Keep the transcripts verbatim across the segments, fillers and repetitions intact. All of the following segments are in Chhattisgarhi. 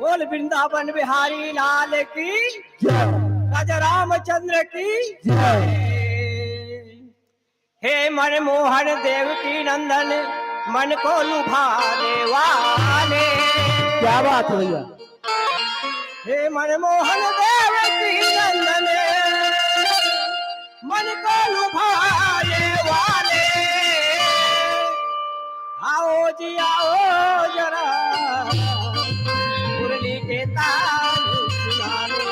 बोल वृंदावन बिहारी लाल की जय। राजा रामचंद्र की जय। हे मनमोहन देवकी नंदन, मन को लुभाने वाले। क्या बात है भैया। हे मनमोहन देवकी नंदन, मन को लुभाने वाले, आओ जी आओ जरा, मुरली के ताल सुना लो।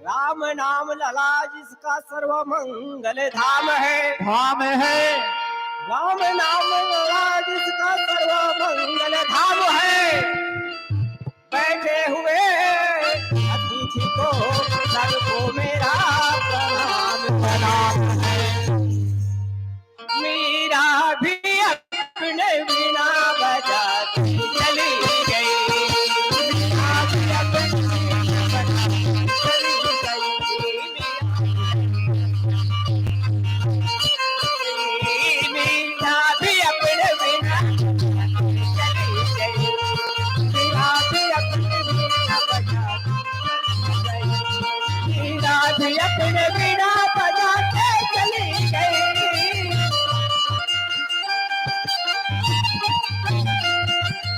राम नाम लला जिसका सर्व मंगल धाम है। धाम है। राम नाम लला जिसका सर्व मंगल धाम है। बैठे हुए अतिथि को सबको मेरा प्रणाम, प्रणाम है। मीरा भी अपने वीणा बजाती चली गई। मीरा भी अपने वीणा बजाती चली गई। मीरा भी अपने वीणा बजाती चली गई। मीरा भी अपने वीणा बजाती चली गई। मीरा भी अपने वीणा बजाते चली गई।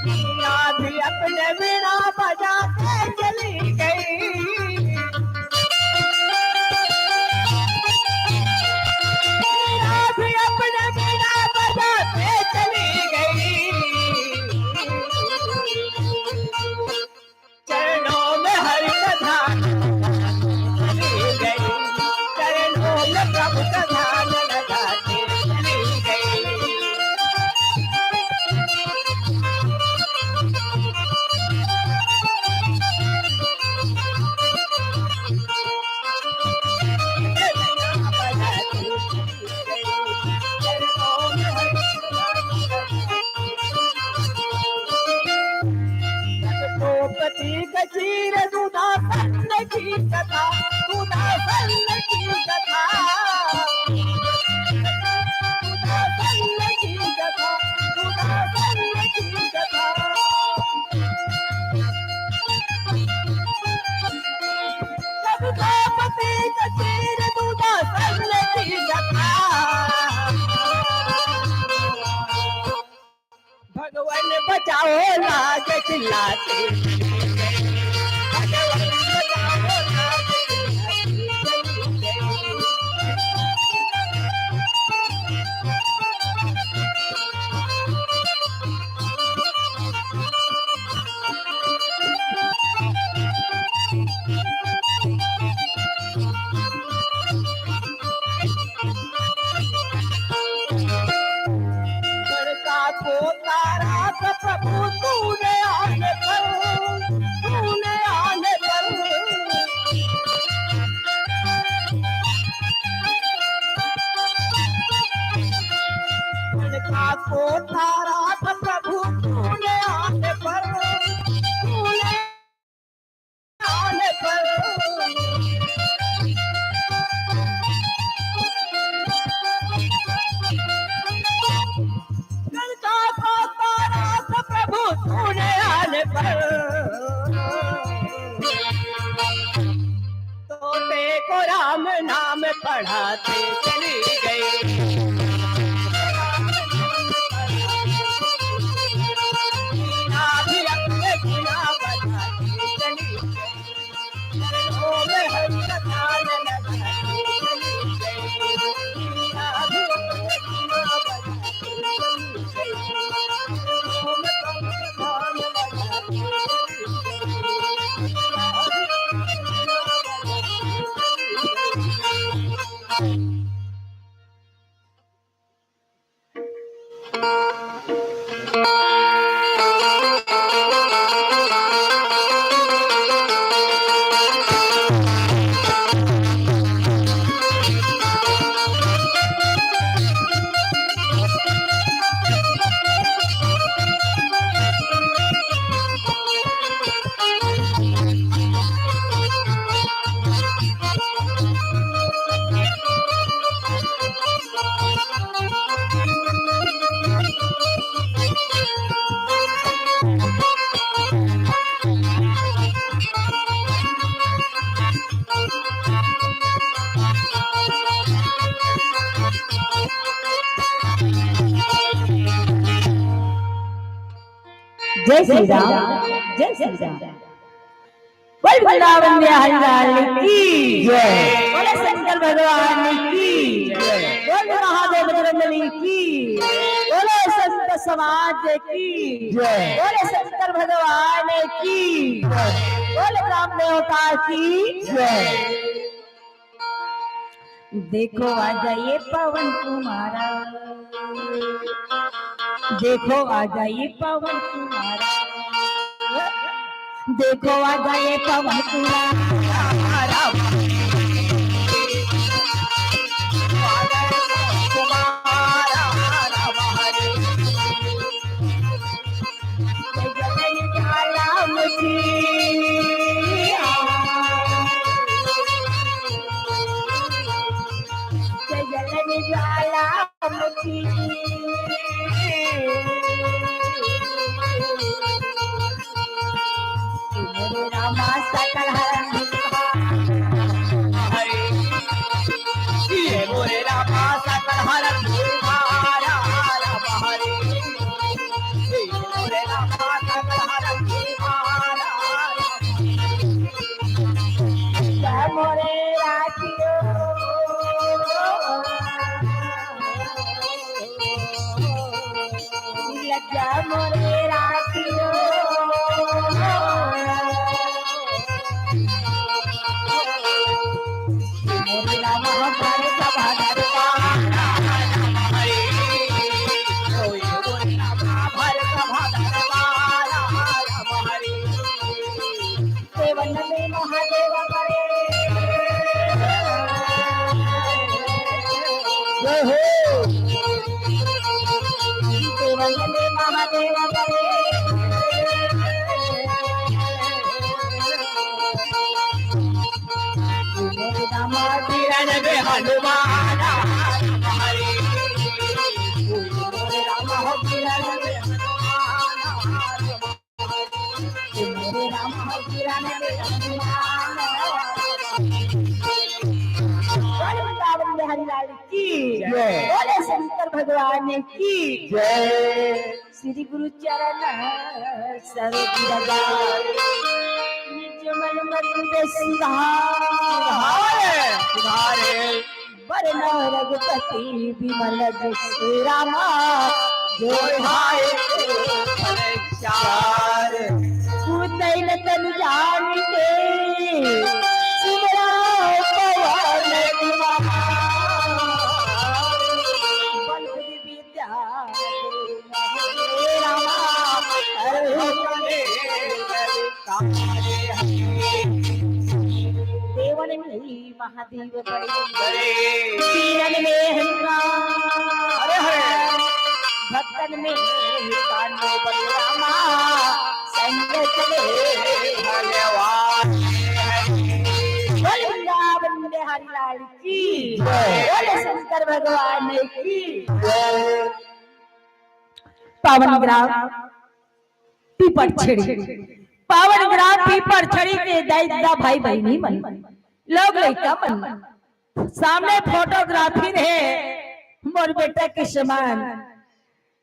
मीरा भी अपने वीणा बजाते चली गई। मीरा भी अपने वीणा बजाते चली गई। चरणों में हरि का ध्यान लगाते चली गई, चरणों में प्रभु का ध्यान लगाते चली गई। रघुपति का चीर दूधा सन्न की कथा, दूधा सन्न की कथा, दूधा सन्न की कथा, दूधा सन्न की कथा। रघुपति का चीर दूधा सन्न की कथा। भगवान बचाओ लाज चिल्लाते। भगवान बचाओ लाज चिल्लाते। बड़का को तारा का प्रभु तूने आने पर, तूने आने पर। बड़का को तारा का प्रभु तूने आने पर, तूने प्रभु तूने आने पर तोते को राम नाम पढ़ाते चली गई। जय श्री राम, जय श्री राम। बोल वृंदावन बिहारी लाल की जय। बोले शंकर भगवान की जय। बोले महादेव बजरंगबली की। बोले संत समाज की जय। बोले शंकर भगवान की जय। बोले राम देवता की जय। देखो आ जाइए पवन कुमारा, देखो आ जाइए पवन कुमारा, देखो आ जाइए पवन कुमारा। बोल वृंदावन बिहारी लाल की जय। बोले शंकर भगवान की जय। श्री गुरु चरण सरोज रज निज मन मंदिर सुधार। सुधारे, सुधारे। वरण रघुपति विमल जसु रामा। जो भाई चार। उतैन तन जान के सुमरा पवन कुमार। बल बुद्धि विद्या रामा। देवन में महादेव बड़े, बड़े। पीरन में हनुमान, अरे हरे। भक्तन में कान्हो बलरामा, संग चले भगवान। बोल वृंदावन बिहारी लाल की, जय। बोल शंकर भगवान की। जय। पावन ग्राम पीपर छड़ी, पावन ग्राम पीपर छड़ी के दाई ददा भाई बहिनी मन, लोग लइका मन, सामने फोटोग्राफी हे मोर बेटा के समान,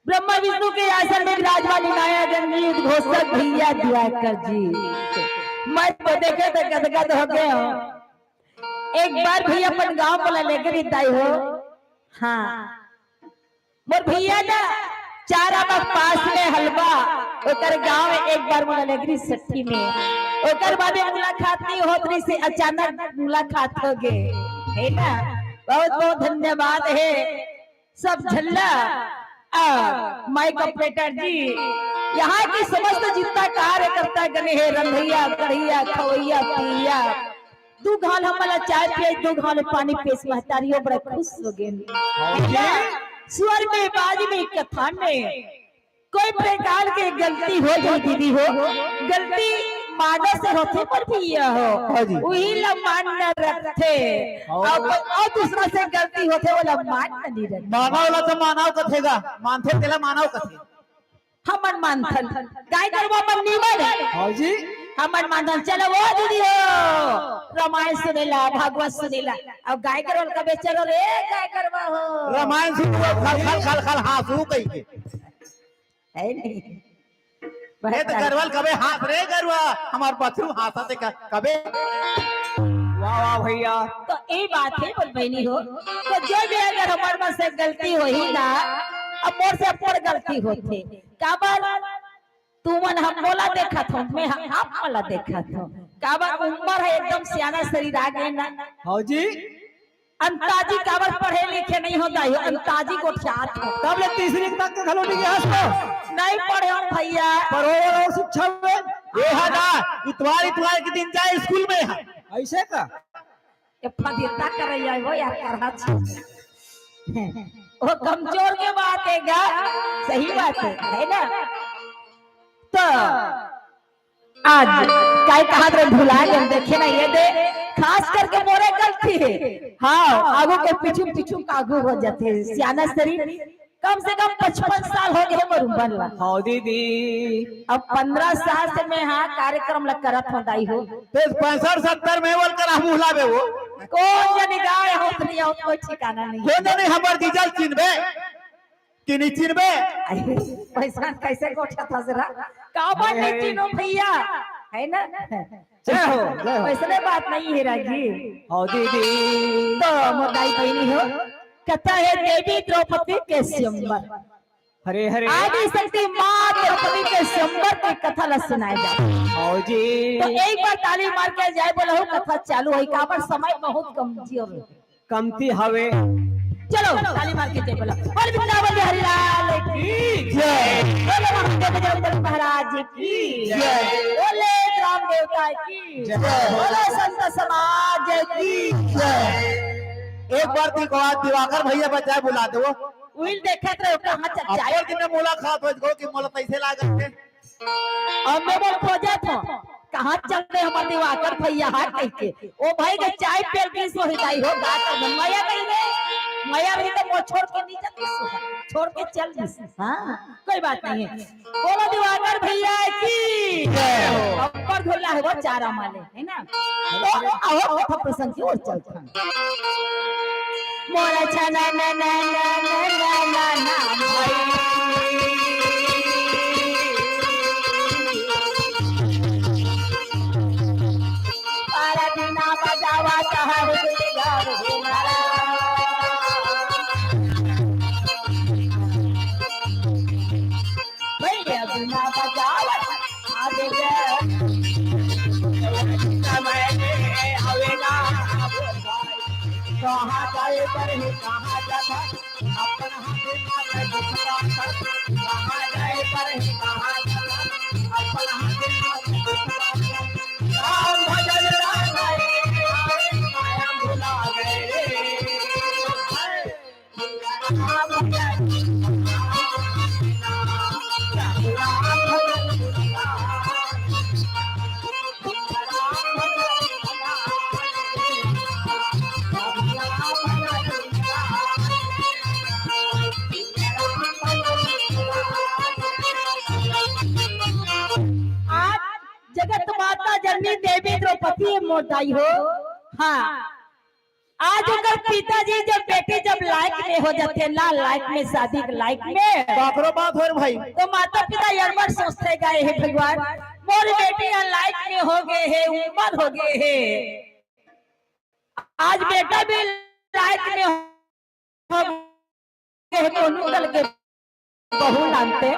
ब्रह्मा विष्णु के आसन में विराजमान इनाया गंगी उद्घोषक भैया दिवाकर जी। मैं तो देखे तो गदगद हो गए हो। एक बार भी अपन गांव वाला लेकर ही दाई हो। हाँ, मोर भैया ना चारा बाग पास में हलवा, ओकर गांव में एक बार मोला लेगरी सट्ठी में, ओकर बाद में मुलाकात नहीं होत रही से अचानक मुलाकात हो गए, है ना। बहुत बहुत धन्यवाद है सब झल्ला, आ, माइक ऑपरेटर जी, यहाँ की समस्त जितना कार्यकर्ता गणे हैं, रंधैया, कढ़ैया, खवैया, पिया, दू घाल हमन ला चाय पियाइस, दू घाल पानी पियाइस, महतारियो बड़ा खुश हो गेन। हाँ जी। स्वर में, बाज में, कथा में कोई प्रकार के गलती हो जाए दीदी हो, गलती मानव से होथे पर भी यह हो, हाँ जी। वही ला मान न रखथे। हाँ। और कोई और दूसरा से गलती होथे, वो ला मान नहीं रखथे। मानव ला तो मानव कथेगा, मानथे तेला मानव कथे। हमन मानथन। गाय गरुवा मन नीमन। हाँ जी। हमन मानथन, चलो वो दीदी हो, रामायण सुनेला, भागवत सुनेला। अब गाय गरवा ल कबे चलो रे, गाय गरवा हो। रामायण सुन, वो खल, खल, खल, खल, हाँ, सु कहिके। है नहीं? ए त गरवा ल कबे हाँस रे गरवा, हमर बछरू हाँसथे क-, कबे। वाह, वाह भैया। तो ए बात हे बोल बहिनी हो, तो जो भी अगर हमर मन से गलती होही ना, अब मोर से बड़ गलती होथे। काबर? तुमन ह मोला देखत हो, मैं ह आप मन ला देखत हो। काबर उम्र हे एकदम सियाना शरीर आ गे ना। हव जी। अंताजी काबर पढ़े लिखे नइ हो दाई हो, अंताजी गोठियात हो। तब ले तीसरी तक के घलो नइ गे हस तो। नइ पढ़े हो भैया। पढ़ो और शिक्षा में। ए हा ना, इतवार, इतवार के दिन जाए स्कूल में। अइसे का? ये फजीता करइया हे वो यार, करहा छी। वो कमजोर के बात हे गा, सही बात हे, है ना? तो आज काय कहत रहे, भुला गेन, देखे ना ये दे, खास करके मोरे गलती हे। हाँ, आगू के पीछू, पीछू के आगू हो जाथे, सियाना शरीर। कम से कम पचपन साल हो गे हे मोर उमर ला। हव दीदी। अब पंद्रह साल से मैं हा कार्यक्रम ला करत हूँ दाई हो। ते पैंसठ सत्तर में बोल कर हम भुलाबे वो। कोन जनी गाय हो, नहीं हो, कोई ठिकाना नहीं। कोन जनी हमर जीजा ल चिन्हबे कि नहीं चिन्हबे? अरे, पैसा कैसे गोठा था जरा? काबर नहीं चिन्हो भैया, है ना? जय हो, जय हो। वैसने बात नहीं हे रागी। हव दीदी। तो मोर दाई बहिनी हो, कथा हे देवी द्रौपदी के स्वयंवर। हरे हरे। आदि शक्ति माँ द्रौपदी के स्वयंवर के कथा ला सुनाए जाथे। हव जी। तो एक बार ताली मार के जय बोलहू, कथा चालू होही, काबर समय बहुत कम जी। कमती हवे। चलो, ताली मार के जय बोलो। बोल वृंदावन बिहारी लाल की जय। बोलो महादेव बजरंग बली महाराज की जय। बोले राम देवता की जय। बोलो संत समाज की जय। एक बार दिवा-, दिवाकर भैया बजाए बुला दो। उइल देखत रहे, कहाँ चल जाए। अब्बड़ दिन में मुलाकात हो गो कि मोला कैसे लागत हे? अब मैं बोल खोजत हूँ, कहाँ चल रहे हमर दिवाकर भैया हा कहिके। ओ भाई के चाय पेल बीस हो हिलाई हो, गात में मया नहीं है। मया रही तो वो छोड़ के नहीं जाती सो, छोड़ के चल दी। हाँ, कोई बात नहीं है। बोलो दिवाकर भैया की जय हो। अब्बड़ ढोला हे वो चारा माले, है ना? ओ, ओ, आओ, आओ, प्रसंग की ओर चलते हैं। मोरा छना ना ना ना ना ना ना ना भाई। पारा बिना बजावा तहर बिगड़ हो गया। भैया बिना बजावा आगे गए। समय में आवेगा। कहाँ जाए पर ही कहाँ जाता, अपन हाथ में दुख का कर, कहाँ जाए पर ही कहाँ जाता, अपन हाथ में दुख का कर। राम भजन राम हरे, माया भुला गए। आज जगत माता जननी देवी द्रौपदी मोर दाई हो। हाँ, आज ओकर पिताजी जब बेटी जब लायक में हो जाथे ना, लायक में, शादी के लायक में, काकरो बात होय रे भाई। तो माता पिता ये बार सोचथे गा, हे भगवान, मोर बेटी ह लायक में हो गे हे, उमर हो गे हे, आज बेटा भी लायक में हो गे हे, कोनो कल के बहू लानथे।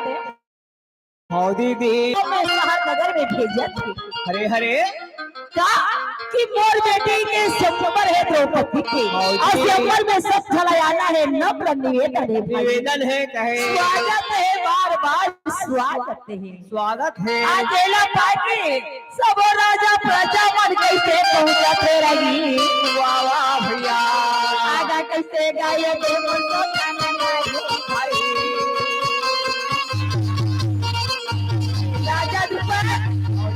हव दीदी। तो मैं शहर नगर में भेजत हे। हरे हरे। का कि मोर बेटी के स्वयंवर हे द्रौपदी के। हव और दीदी। स्वयंवर में सब झन ला आना हे, नम्र निवेदन हे भाई। निवेदन हे कहे। स्वागत हे, बार बार स्वागत हे। स्वागत हे। आज जेला पाके सबो राजा प्रजा मन कैसे पहुंचत हे रही। वाह, वाह भैया। आगा कैसे गाय दे मन तो गाना गाए भाई। राजा द्रुपद,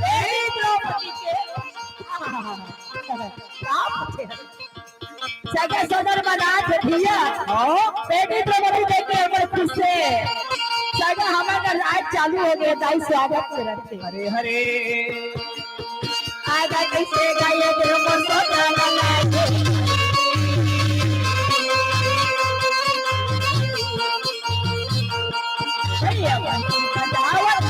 ए द्रौपदी के। आहा, का पूछे? सगा सदर बना थे भैया। हाँ। बेटी द्रौपदी देख के हमर खुश हे। सगा हमर घर आज चालू हो गे, दाई स्वागत करत हे। हरे हरे। आजा कैसे गाए रे मोर सोना लागे। भैया बजावत।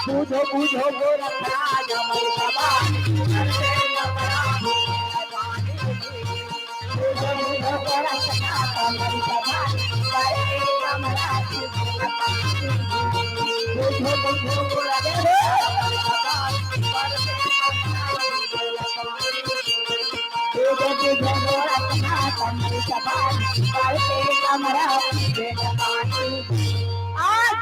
बुझो, बुझो, गोरखनाथ हमर सवाल। बुझो, बुझो, गोरखनाथ हमर सवाल। बुझो, बुझो, गोरखनाथ हमर सवाल। आज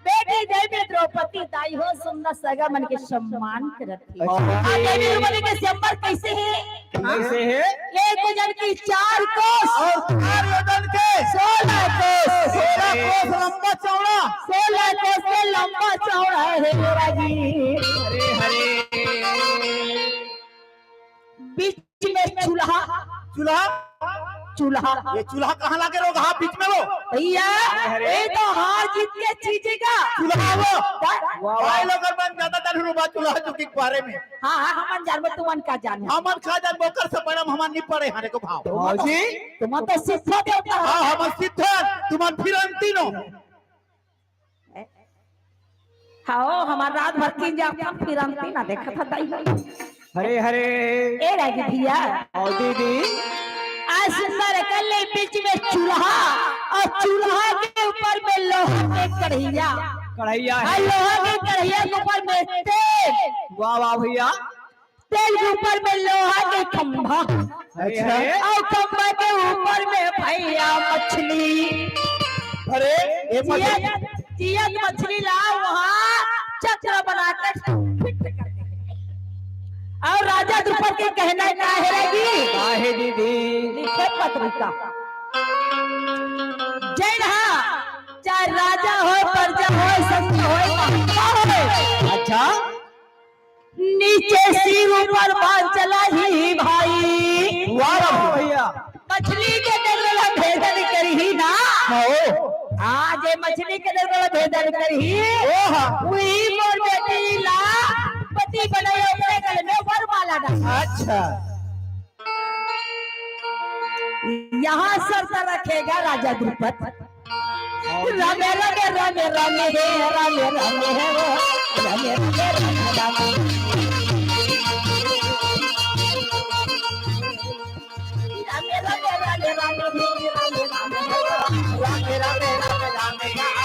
बेटी देवी द्रौपदी दाई हो सुंदर सगा मन के सम्मान करत हे। अच्छा। आज देवी मन के स्वयंवर कैसे हे? कैसे हे? एक जन की चार कोस। और चार योजन के? सोलह कोस। सोलह कोस लंबा चौड़ा। सोलह कोस के लंबा चौड़ा हे मेरा जी। अरे हरे। बीच में चूल्हा। चूल्हा? चूल्हा। ये चूल्हा कहाँ लागे लोग? हाँ, बीच में वो। भैया, अरे। ये तो हार जीत के चीज हे का? चूल्हा वो। वाह, वाह। भाई लोग, मन ज्यादा जान रुबा चूल्हा चुकी के बारे में। हाँ, हाँ, हमन जान, तुमन का जान। हमन का जान, ओकर से पहले हमन नहीं पड़े हरे को भाव। हाँ जी। तुमन तो सिद्ध देवता हो। हाँ, हमन सिद्ध, तुमन फिरंती नो। हाओ, हमर रात भर तीन जागथन, फिर अंती ना देखत ह दाई। हरे हरे। ए रागी भैया। और दीदी। आज सुंदर कर ले बीच में चूल्हा और चूल्हा के ऊपर में लोहा के कढ़ैया। कढ़ैया है। और लोहा के कढ़ैया के ऊपर में तेल। वाह वाह भैया। तेल के ऊपर में लोहा के खंभा। अच्छा। और खंभा के ऊपर में भैया मछली। अरे, ये मछली। जियत, जियत मछली ला वहाँ चक्र बनाकर फिट कर दे। और राजा द्रुपद के कहना का है रे जी? का है दीदी? लिखे पत्रिका। जय रहा, चाहे राजा हो, प्रजा हो, संत हो, महात्मा हो। अच्छा। नीचे सिर ऊपर बांध चला ही भाई। वाह रे भैया। मछली के डगरा भेदन करही ना। हाँ। हाँ, जे मछली के डगरा भेदन करही। ओह। वही मोर बेटी ला पति बनाए, ओकरे गले में वरमाला डाल। अच्छा। यहाँ शर्त रखेगा राजा द्रुपद। रामे, रामे, रामे, रामे, हे, रामे, रामे, हे, ओ, रामे, रामे, रामे, रामे। रामे, रामे, रामे, रामे, हे, रामे, रामे, रामे, रामे।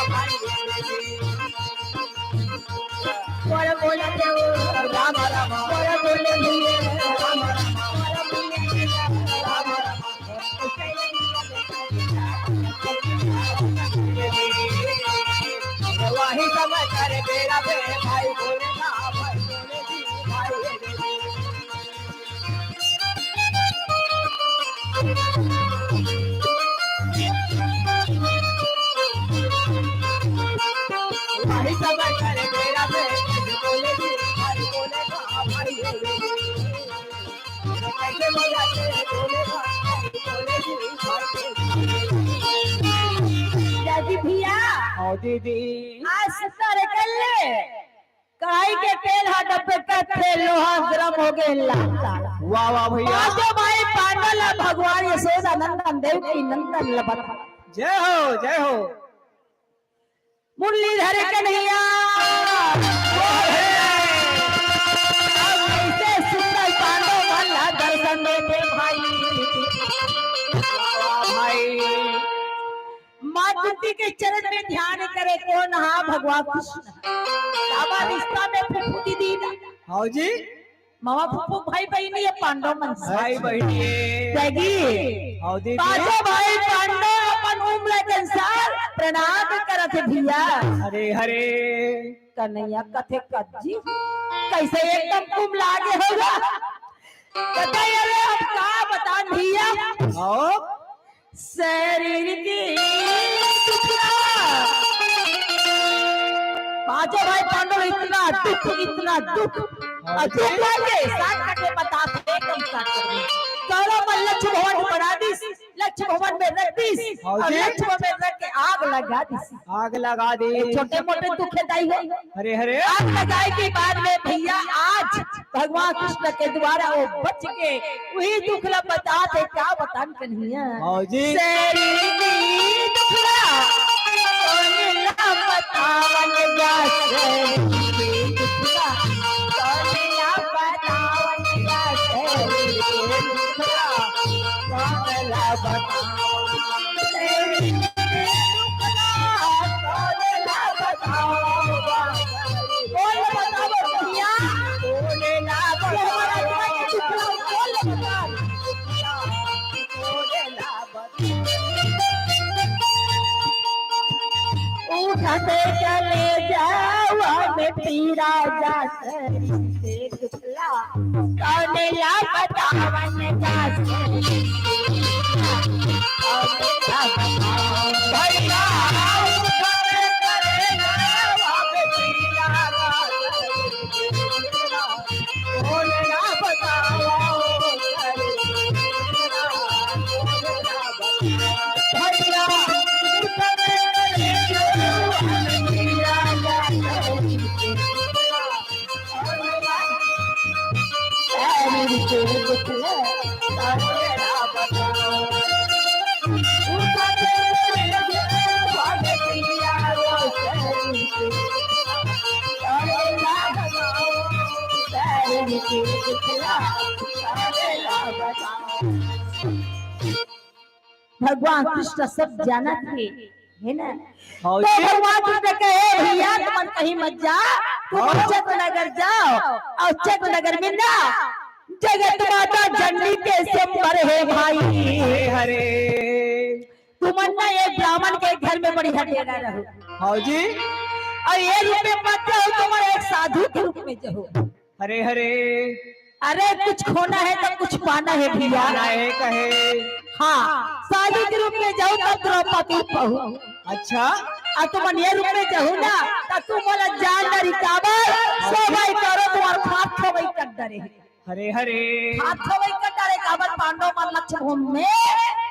रागी भैया। हाँ दीदी। आज सुंदर कर ले। कढ़ाई के तेल हा डब्बे का तेल लोहा गरम हो गए लाल लाल। वाह वाह भैया। पांचों भाई पांडव ला भगवान यशोदा नंदन देव की नंदन लबत। जय हो, जय हो। मुरली धर कन्हैया। अब कैसे सुंदर पांडव मन ला दर्शन देते भाई। भाई। माँ कुंती के चरण में ध्यान करे कौन हा भगवान कृष्ण। बाबा रिश्ता में फुफुती दी ना। हाँ जी। मामा फुफू भाई बहिनी ये पांडव मन से। भाई बहिनी ये। त्यागी। हाँ दीदी। पांचों भाई पांडव अपन उम्र के अनुसार प्रणाम करत हे भैया। हरे हरे। कन्हैया कथे कज्जी। कैसे एकदम कुम लागे होगा। कथे अरे अब का बतान भैया। हाँ। शरीर के टुकड़ा। पांचों भाई पांडव इतना दुख, इतना दुख। हाँ अउ जी। तू कह के सात कटे बता दे, एकदम सात कटे। कौरव मन लक्ष्य भवन बना दिस, लक्ष्य भवन में रख दिस, हाँ अउ जी। लक्ष्य भवन में रख के आग लगा दिस। आग लगा दिस। ये छोटे मोटे दुख है दाई हो। अरे, अरे। आग लगाए के बाद में भैया आज भगवान कृष्ण के द्वारा वो बच के वही दुख ला बता दे, क्या बतान कन्हैया। हाँ जी। सैरी दुखड़ा, कोने ला बतावन जा, सैरी दुखड़ा, कोने ला बतावन जा, सैरी दुखड़ा, कोने ला बतावन, सैरी दुखड़ा, कोने ला बतावन। बोल बताओ भैया। बोले ना बोल। उठते चले जावा में पीरा जात रे दुखला। कौने ला बतावन जात रे दुखला। कौने ला बतावन भैया। भगवान कृष्ण सब जानत हे, है ना? हाँ तो जी। भगवान कृष्ण कहे, "भैया, तुमन कहीं मत जा, तुम हाँ। चैत्र नगर जाओ अउ चैत्र नगर में ना जगत माता जननी के स्वयंवर हे भाई।" हरे हरे। तुमन ना एक ब्राह्मण के घर में बढ़िया डेरा रहो। हाँ जी। अउ ये रूप में मत जाओ, तुमन एक साधु के रूप में जाओ। हरे हरे। अरे कुछ खोना है तो कुछ पाना है भैया। पाना है कहे। हाँ, साधु के रूप में जाहू तब द्रौपदी पाहू। अच्छा। अउ तुमन ये रूप में जाहू ना, त तुमन ला जान डरी काबर, सो भाई करो तुम्हार खात खवई कर डरे। हरे हरे। खात खवई कर डरे काबर, पांडव मन लक्ष्य भूमि में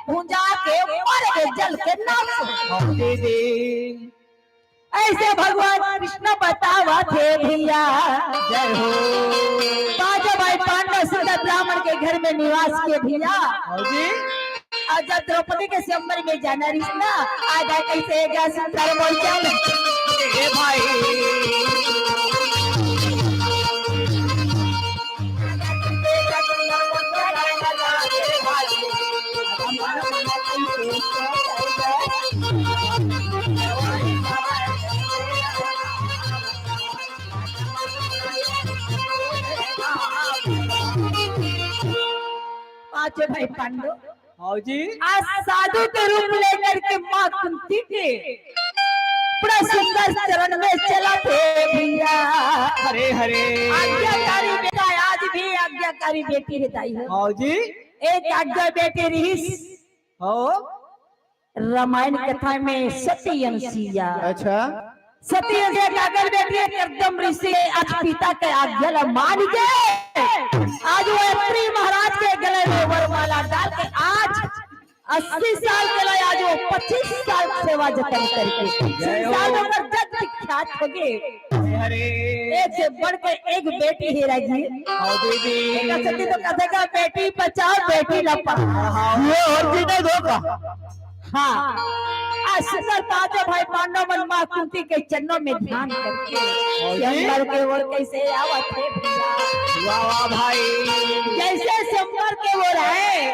भुंजा के मर गे, जल के नाश हो गे। हाँ, दे दे। ऐसे भगवान कृष्ण बतावत हे भैया। जय हो। पांचों भाई पांडव सुंदर ब्राह्मण के घर में निवास किए भैया। हाँ जी। अउ जब द्रौपदी के स्वयंवर में जाना रिहिस ना, आ गा कैसे गा सुंदर मोर जान। ए भाई। पांचों भाई पांडव। हाँ जी। आज साधु के रूप लेकर के माँ कुंती के बड़ा सुंदर चरण में चला थे भैया। हरे हरे। आज्ञाकारी बेटा, आज भी आज्ञाकारी बेटी हे दाई हो। हाँ जी। एक आज्ञा बेटी रिहिस। हाँ। रामायण कथा में सती अनुसुईया। अच्छा। सती अनुसुईया काकर बेटी हे, कर्दम ऋषि के आज पिता के आज्ञा ला मान के आज वो अत्रि महाराज के गले में वरमाला डाल के आज अस्सी साल के ला आज वो पच्चीस साल सेवा जतन करके जय हो। संसार में ओकर जग विख्यात हो गे। अरे। एक से बढ़ के एक बेटी हे राजी। हाँ दीदी। एक सती तो कथे का बेटी बचाओ, बेटी ला पढ़ाओ। हाँ। ये और जी नहीं धोखा। हाँ। आज सुंदर पांचों भाई पांडव मन माँ कुंती के चरणों में ध्यान करके हाँ जी। स्वयंवर के ओर कैसे आवत हे भैया। वाह, वाह भाई। जैसे स्वयंवर के ओर आए,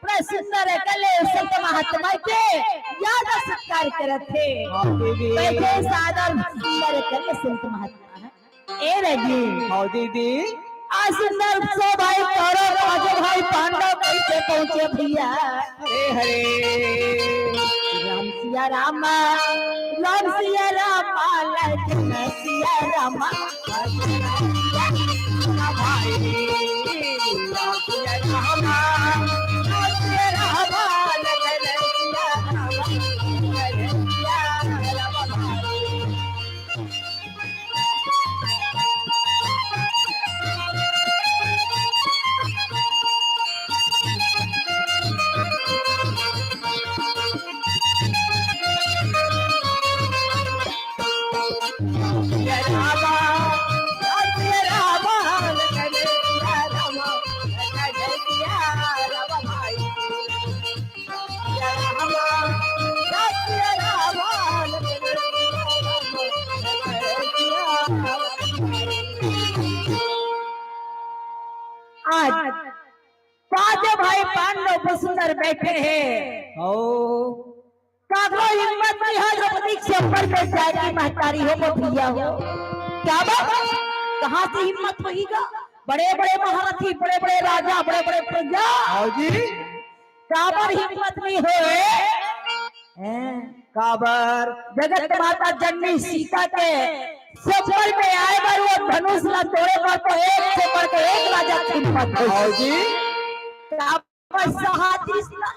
बड़ा सुंदर अकल हे, संत महात्मा के याद सत्कार करत हे। हाँ दीदी। कैसे सादर सुंदर अकल हे संत महात्मा हे। ए रजी। हाँ दीदी। आ सुंदर सो भाई कौरव, पांचों भाई पांडव कैसे पहुंचे भैया? हरे हरे। राम सिया राम, राम सिया राम, लखन सिया राम। सुंदर बैठे हे। ओ। काकरो हिम्मत नहीं हे द्रौपदी के स्वयंवर में जाए की महतारी हो, वो भैया हो। क्या बात? कहाँ से हिम्मत होईगा? बड़े-बड़े महारथी, बड़े-बड़े राजा, बड़े-बड़े प्रजा। हाँ जी। काबर हिम्मत नहीं होय? हैं? काबर? जगत माता जननी सीता के स्वयंवर में आए बर, वो धनुष ला तोड़े बर तो एक से बढ़ के एक राजा के हिम्मत होय। हाँ जी। काबर सहातिस ला?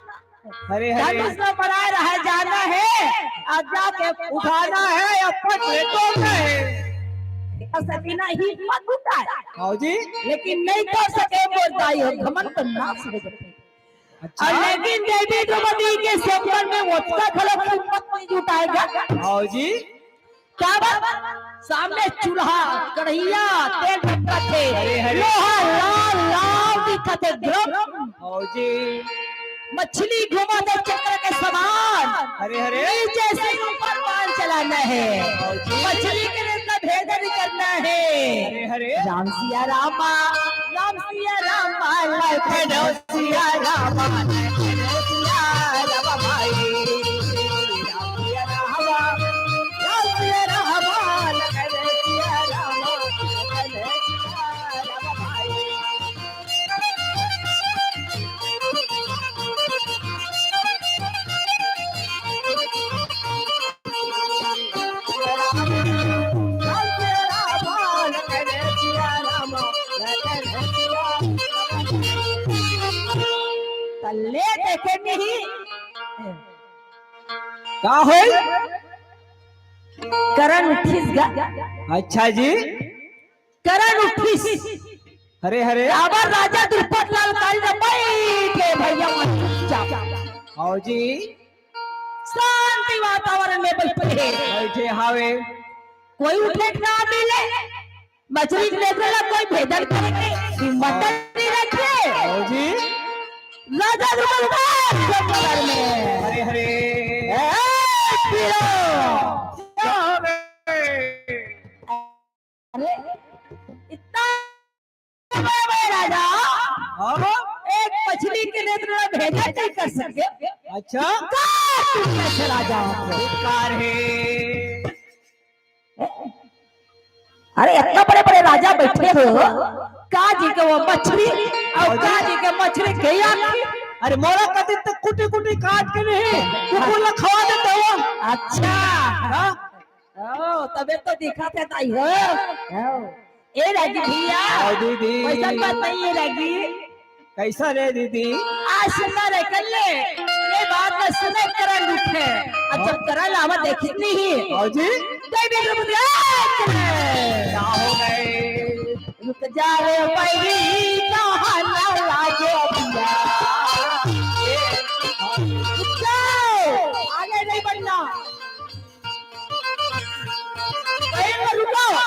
अरे, अरे। धनुष ला बनाए रहे जाना हे, अउ जाके उठाना हे या पट ले तोड़ना हे। अउ सती ना हिम्मत जुटाए। हाँ जी। लेकिन नहीं कर सके, मोर दाई हो, घमंड तो नाश हो जाथे। अच्छा। अउ लेकिन देवी द्रौपदी के स्वयंवर में ओतका घलो हिम्मत नहीं जुटाएगा। हाँ जी। काबर? सामने चूल्हा, कढ़ैया, तेल टपकत हे, अरे, अरे। लोहा लाल लाल दिखत हे, गरम। हाँ जी। मछली घुमा दे चक्र के समान। अरे, अरे। नीचे से ऊपर बाण चलाना हे। हाँ जी। मछली के रेत ला भेदन करना हे। अरे, अरे। राम सिया रामा, राम सिया रामा, लखन सिया रामा, लखन सिया रामा भाई। राम सिया रामा, राम सिया रामा, लखन सिया रामा, लखन सिया रामा भाई। तल्ले देखे नहीं। का होय? करन उठिस गा। अच्छा जी। करन उठिस। हरे, हरे। काबर राजा द्रुपद ललकारिस, बइठे भइया मन चुपचाप। हाँ जी। शांति वातावरण में बइठे हे। बइठे हावे। कोई उठे के नाम नइ ले। मछरी के नेत्र ला कोई भेदन करे के हिम्मत नइ रखे। हाँ जी। राजा द्रुपद बइठे जंगल में। हरे, हरे। ए, पीरो। क्या हो गए? अरे, इतना बड़े बड़े राजा, हाँ। एक मछली के नेत्र ला भेदन नहीं कर सके। अच्छा। धिक्कार तुम जैसे राजा को। धिक्कार हे। अरे, इतना बड़े बड़े राजा बइठे हो, का जी के वो मछरी अउ का जी के मछरी के आँखी। अरे, मोला कति तक कुटी कुटी काट के नहीं, कुकुर ला खवा देते हो। अच्छा। हाँ? ओ, तबे तो दिखा थे ताई हो। ओ। ए रागी भइया, हाँ दीदी। कइसन बात नहीं हे रागी? कइसन हे दीदी? आज सुंदर हे कर ले, ए बात ला सुने करन उठे। अब जब करन लावा देखिस नहीं। हाँ जी। देवी द्रौपदी, ए, का हो गए? रुक जा रे बहिनी, कहाँ ना लागे भइया। रुक जाओ, आगे नहीं बढ़ना। कहीं पर रुको।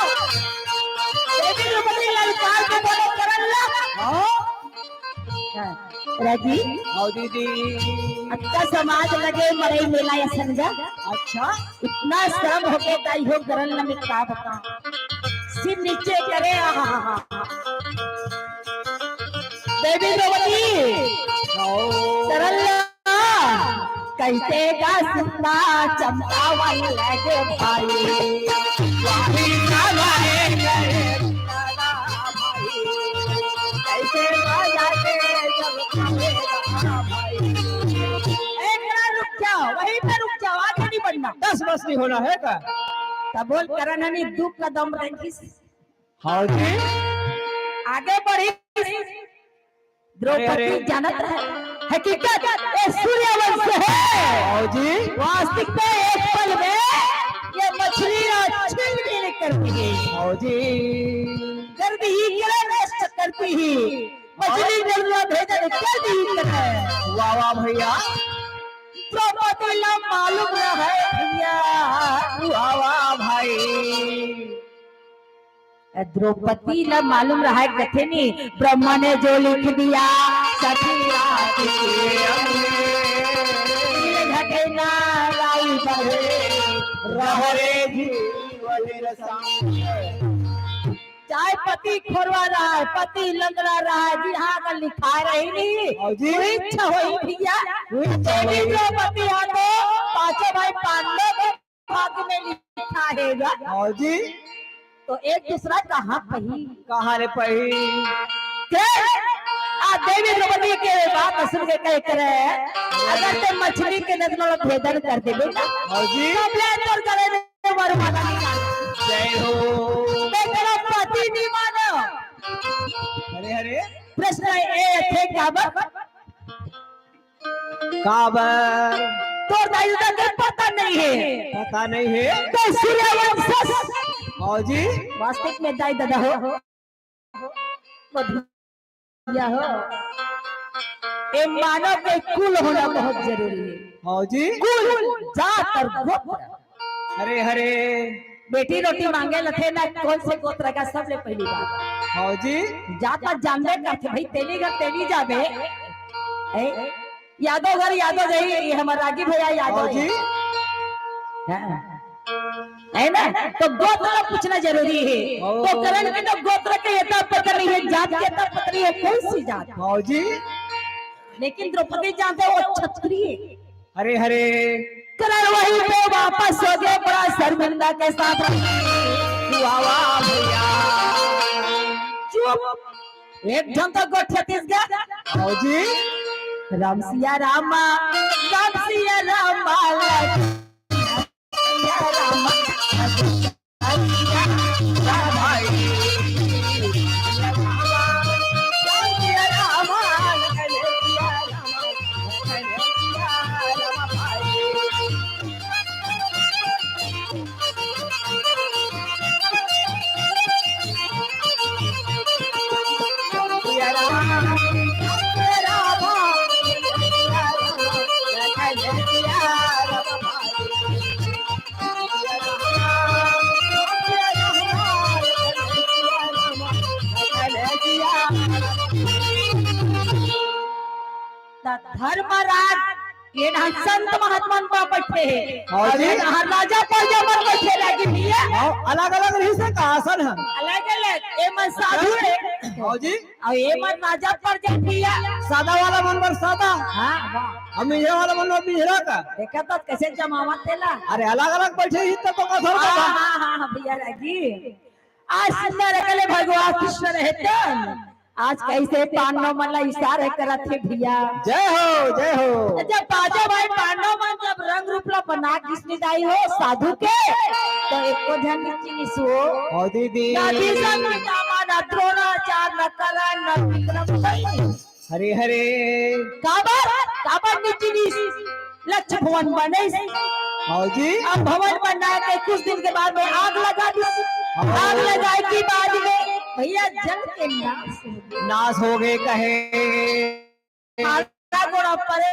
देवी द्रौपदी ललकार के बोले, "करन ला।" हाँ? हाँ। रागी? हाँ, दीदी। अतका समाज लगे, मड़ई मेला असन गा। अच्छा। इतना शर्म होगे, दाई हो, करन ला मैं का बताऊं। सिर नीचे करे, आहा, हा, हा। देवी द्रौपदी, हाँ। करन ला कइसे गा सुनना चंपावत लगे भाई। कइसे गा जाके जब भाई। एक बार रुक जाओ, वहीं पे रुक जाओ, आगे नहीं बढ़ना। बस बस नहीं होना हे का? तब बोल करन नहीं दुख का दम रखिस। हाँ जी। आगे बढ़िस। द्रौपदी अरे, अरे। जानत रहे। हकीकत, ये सूर्यवंश हे। हाँ जी। वास्तविक में एक पल में ये मछली ला छिन भिन कर दिही। हाँ जी। कर दिही, करे नष्ट कर दिही। मछली जल ला भेजन कर दिही करे। वाह, वाह भइया। द्रौपदी ला मालूम रहे भइया। वाह, वाह भाई। द्रौपदी ला मालूम रहे कथे नी, ब्रह्मा ने जो लिख दिया, सती रात के अंग में। घटना लाई बहे, रहो रे जीवन संग। चाहे पति खोरवा रहा है, पति लंगड़ा रहा है, जी हाँ, अगर लिखा रही नहीं, हाँ जी। वही इच्छा होई भैया। वही इच्छा देवी होई। द्रौपदी हाँ तो पांचों भाई पांडव के भाग्य में लिखा है गा। हाँ जी। तो एक दूसरा कहाँ पही? कहाँ ले पही? के? आ देवी द्रौपदी के बात सुन के कहे करे, अगर ते मछली के नजर में भेदन कर देबे ना, हाँ जी। तब ले तोर गले में वरमाला निकाल। जय हो। बेचारा पति नहीं मानो। अरे, अरे। प्रश्न ए थे, काबर? काबर? तोर दाई ददा के पता नहीं है। पता नहीं है। तो सूर्यवंश। हाँ जी। वास्तविक में दाई ददा हो। या हो। ए मानव के कुल होना बहुत जरूरी है। हाँ जी। कुल, जात और गोत्र। अरे, अरे। बेटी रोटी मांगे लथे ना, कौन से गोत्र का, सबले पहली बात। हाँ जी। जात जानबे करथे भाई, तेली घर तेली जाबे। ए, यादव घर यादव जाही, ये हमर रागी भैया यादव हाँ जी। है। हाँ। है ना? तो गोत्र पूछना जरूरी है। ओ। तो करण के तो गोत्र के एता पता नहीं है, जात के एता पता नहीं है, कौन सी जात? हाँ जी। लेकिन द्रौपदी जानते वो क्षत्रिय। अरे, अरे। करण वहीं पे वापस हो गए, बड़ा शर्मिंदा के साथ। वाह, वाह, भैया। चुप। एक ढंग का गोठ छत्तीसगढ़। हाँ जी। राम सिया रामा, राम सिया रामा, सिया रामा। धर्मराज, ये ना संत महात्मा मन बइठे हे। हाँ जी। अउ ये ना राजा प्रजा मन बइठे लगे भैया। हाँ, अलग-अलग रहिस हे का आसन ह? अलग-अलग, ये मन साधु हे। हाँ जी। अउ ये मन राजा प्रजा भैया। सादा वाला मन बर सादा। हाँ, वाह। अउ मिंजरा वाला मन बर मिंजरा का। देखा तो कैसे जमावत तेला। अरे, अलग-अलग बइठे ही तो, तो का फर्क हाँ, बा? हाँ, हाँ, हाँ, भैया लगी। आज सुंदर अकले भगवान कृष्ण रहते। आज कैसे पांडव मन ला इशारा करत हे भैया। जय हो, जय हो। जब बाजा भाई पांडव मन जब रंग रूप ला बना के इसने जाई हो साधु के, तो एको झन नहीं चिन्हिस हो। ओ दीदी। ना भीष्म पितामह, ना द्रोणाचार्य, ना कर्ण, ना विक्रम। हरे हरे। काबर, काबर नहीं चिन्हिस? लक्ष्य भवन बने। हाँ जी। अब भवन बना के कुछ दिन के बाद में आग लगा दी। हाँ। आग लगाए के बाद में भैया जल के नाश हो गए। नाश हो गए कहे। आधा गोड़ा परे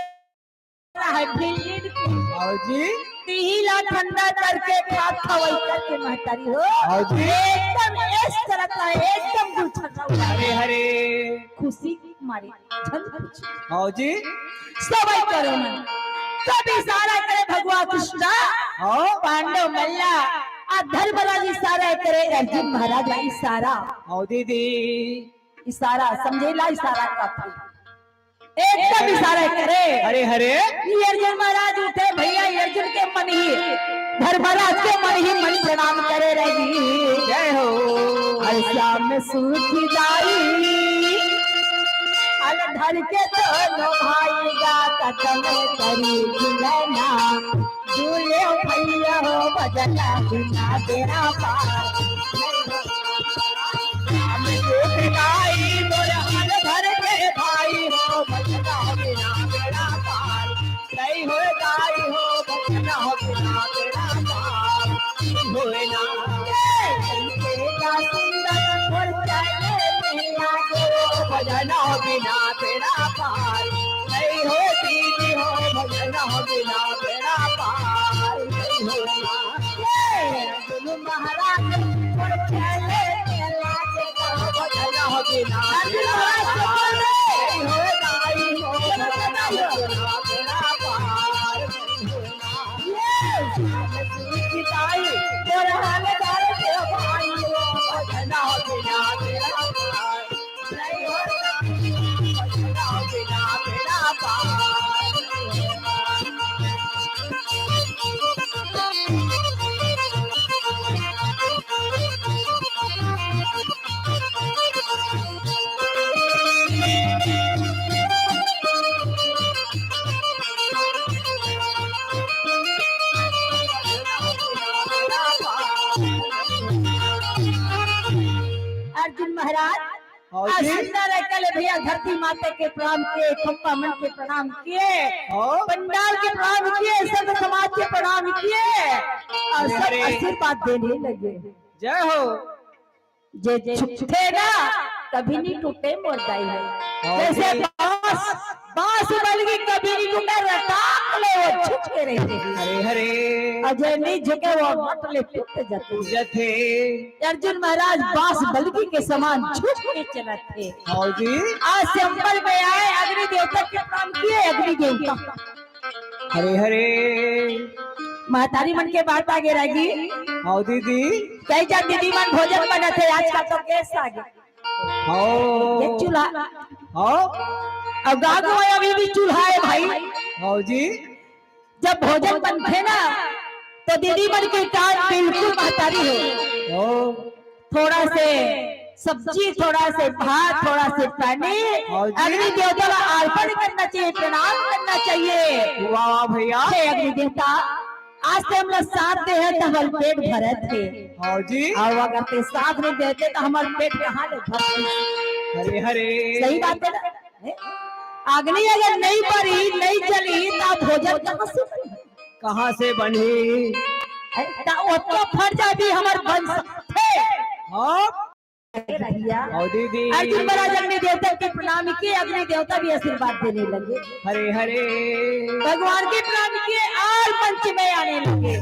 है, फिर ईंट की। हाँ जी। तिही ला ठंडा करके खात खवाई करके महतारी हो। हाँ जी। एकदम ऐश करत हे, एकदम गुलछर्रा उड़ात हे। हरे हरे। खुशी मारे। झन पूछो। हाँ जी। सबै करो मन। तब इशारा करे भगवान कृष्णा। हाँ। पांडव मन ला। आ धर्मराज इशारा करे, अर्जुन महाराज ला इशारा। हाँ दीदी। इशारा, समझे ला इशारा का था। एकदम इशारा करे। हरे हरे। ये अर्जुन महाराज उठे भैया, ये अर्जुन के मन ही, धर्मराज के मन ही मन प्रणाम करे रही। जय हो। अरे श्याम सुखदाई, अल धर के दोनों भाई गात तमे करी झुलना। दूले भैया हो भजना बिना तेरा पार। श्याम सुखदाई मोर अल धर के भाई हो भजना बिना तेरा पार। नहीं हो दाई हो भजना बिना तेरा पार। होए ना। ए, तेरा सुंदर और चले मिला के भजना बिना तेरा पार। नहीं हो दीदी हो भजना बिना तेरा पार। नहीं हो ना। ए, गुरु महाराज अर्जुन महाराज, हाँ आज जी। सुंदर है कल भैया, धरती माता के प्रणाम किए, खम्बा मन के प्रणाम किए, हाँ। पंडाल के प्रणाम किए, संत समाज के प्रणाम किए और सब अरे। आशीर्वाद देने लगे। जय हो। जे छुपथे ना, कभी नहीं टूटे मोर दाई है। हाँ जैसे जी। बांस, बांस बलगी कभी नहीं टूटे, रटाक ले वो झुक के रहते हैं। अरे हरे। और जे नहीं झुके वो मट ले टूट जाते हैं। जथे। अर्जुन महाराज बांस बलगी के समान झुक के चलत थे। हाँ जी। आज से अंबर में आए, अग्नि देवता के प्रणाम किए, अग्नि देवता। हरे हरे। महतारी मन के बात आगे रहेगी। हाँ दीदी। कई जन दीदी मन भोजन बनत हे, आजकल तो गैस आ गया। हाँ। ये चूल्हा। हाँ। अब गाँव में अभी भी चूल्हा है भाई। हाँ जी। जब भोजन बनथे ना, तो दीदी मन के काम बिल्कुल महतारी हो। हाँ। थोड़ा से सब्जी, थोड़ा से भात, थोड़ा से पानी, हाँ जी। अग्नि देवता ला अर्पण करना चाहिए, प्रणाम करना चाहिए। वाह, वाह भैया। हे अग्नि देवता, आज से हमला साथ दे है, तो हमर पेट भरत हे। हाँ जी। और अगर ते साथ नहीं देते, तो हमर पेट कहाँ ले भरत? हरे हरे। सही बात है ना? हैं? अग्नि अगर नहीं बरी, नहीं जली, तो भोजन कहाँ से बनी? कहाँ से बनी? हैं? तो ओतका फट जाबी हमर बन सकथे। हाँ। अरे भैया। हाँ दीदी। अर्जुन महाराज अग्नि देवता के प्रणाम किए, अग्नि देवता भी आशीर्वाद देने लगे। हरे हरे। भगवान के प्रणाम किए और मंच में आने लगे।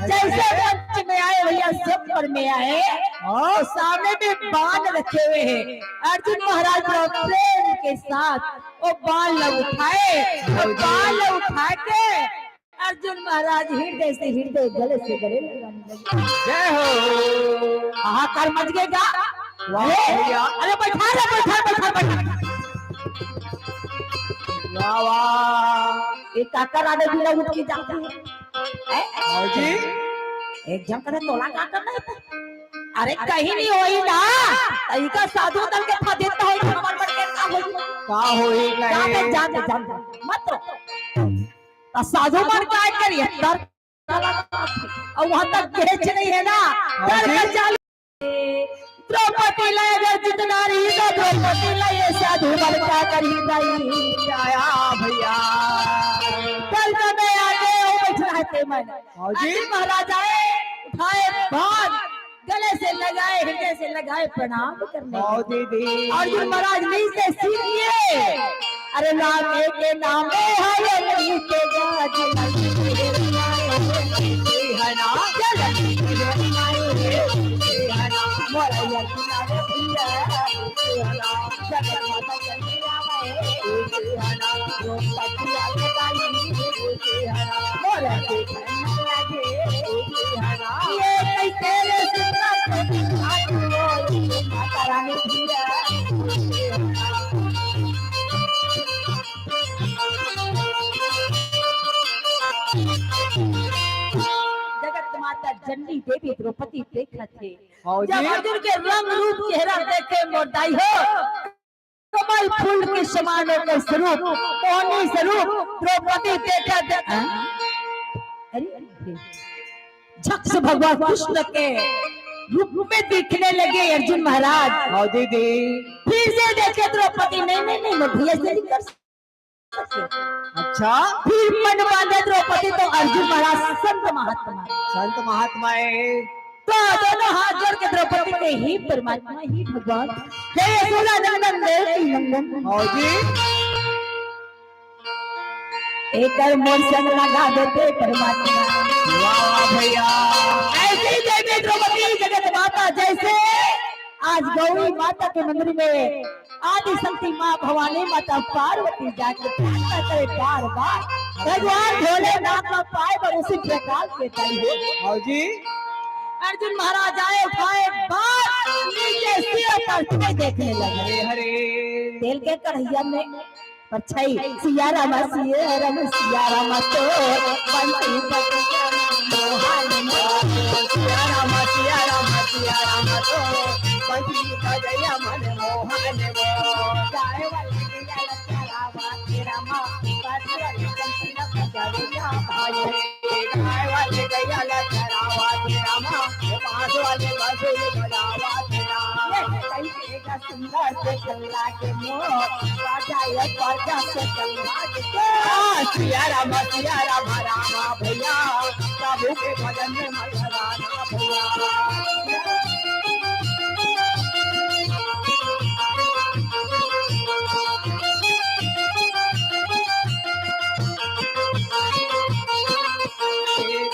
जैसे मंच में आए भैया, सब पर में आए, हाँ। तो सामने में बाण रखे हुए हैं। अर्जुन महाराज बड़ा प्रेम के साथ वो बाण ला उठाए, और बाण ला उठा के अर्जुन महाराज हृदय से हृदय, गले से गले लगाने लगे। जय हो। हाहाकार मच गए का? वाह अरे, भैया। अरे बैठा रे, बैठा, बैठा, बैठा। वाह, वाह। एक काकर आने बिना उठ के जाते हैं। हैं? हाँ जी। एक जन करे तोला का करना है? अरे कहीं नहीं होई ना, तई का साधु तल के फा देता होई, हमार मन के का होई? का होई, का कहीं? जान, जान, मत रो। त साधु मन काय करिए, डर, और वहां तक भेज नहीं है ना, हाँ डर जी। कर चालू। द्रौपदी ला अगर जितना रही तो द्रौपदी ला ये साधु मन का करी गई। आया भैया। कल तो मैं आगे हूँ, बैठ रहे थे मैं। हाँ जी। अर्जुन महाराज आए, उठाए बाण, गले से लगाए, हृदय से लगाए, प्रणाम करने हाँ लगे। दीदी। अर्जुन महाराज नीचे सिर किए, अरे राम के नाम है ये नीचे गाज लगी है ना। चल। मोरा ये किनारे भैया, जगत माता चली राम है, मोरा के जगत माता जननी देवी द्रौपदी देखत हे। हाँ जी। जब अर्जुन के रंग रूप चेहरा देखे मोर दाई हो, कमल फूल के समान ओकर स्वरूप, मोहनी स्वरूप, द्रौपदी देखा दे-, हाँ? अरे, झक से भगवान कृष्ण के रूप में दिखने लगे अर्जुन महाराज। हाँ दीदी। फिर से देखे द्रौपदी, नहीं, नहीं, नहीं, मैं भैया से नहीं कर सकते। अच्छा। फिर मन बांधे द्रौपदी तो अर्जुन महाराज संत महात्मा। संत महात्मा है। तो दोनों हाथ जोड़ के द्रौपदी के, "हे परमात्मा, हे भगवान, हे यशोदा नंदन देवकी नंदन।" हाँ जी। एक बार मोर संग लगा देते परमात्मा। वाह, वाह भैया। ऐसे ही देवी द्रौपदी जगत माता जैसे आज गौरी माता के मंदिर में आदि शक्ति माँ भवानी माता पार्वती जाके प्रार्थना करे बार बार, भगवान भोलेनाथ का पाए पर उसी प्रकार के चाहिए। हाँ जी। अर्जुन महाराज आए, उठाए बाण, नीचे सिर पर से देखने लगे। हरे हरे। तेल के कढ़ैया में परछाई, सिया रामा, सिया रामा, सिया रामा तो बंसी बजैया मोहन मोहन। सिया रामा, सिया रामा, सिया रामा तो बंसी बजैया मन मोहन मोहन। गाए वाली गैया लचरावा थे रामा, बांसुरी बंसी न बजावे जा भाई। गाए वाली गैया लचरावा थे रामा, बांसुरी बंसी बजावा थे रामा। सुंदर देखला के मोर, राजा ये प्रजा से कल्याण के। आ, सिया राम, सिया राम, राम भैया, प्रभु के भजन में मगन रहना भैया।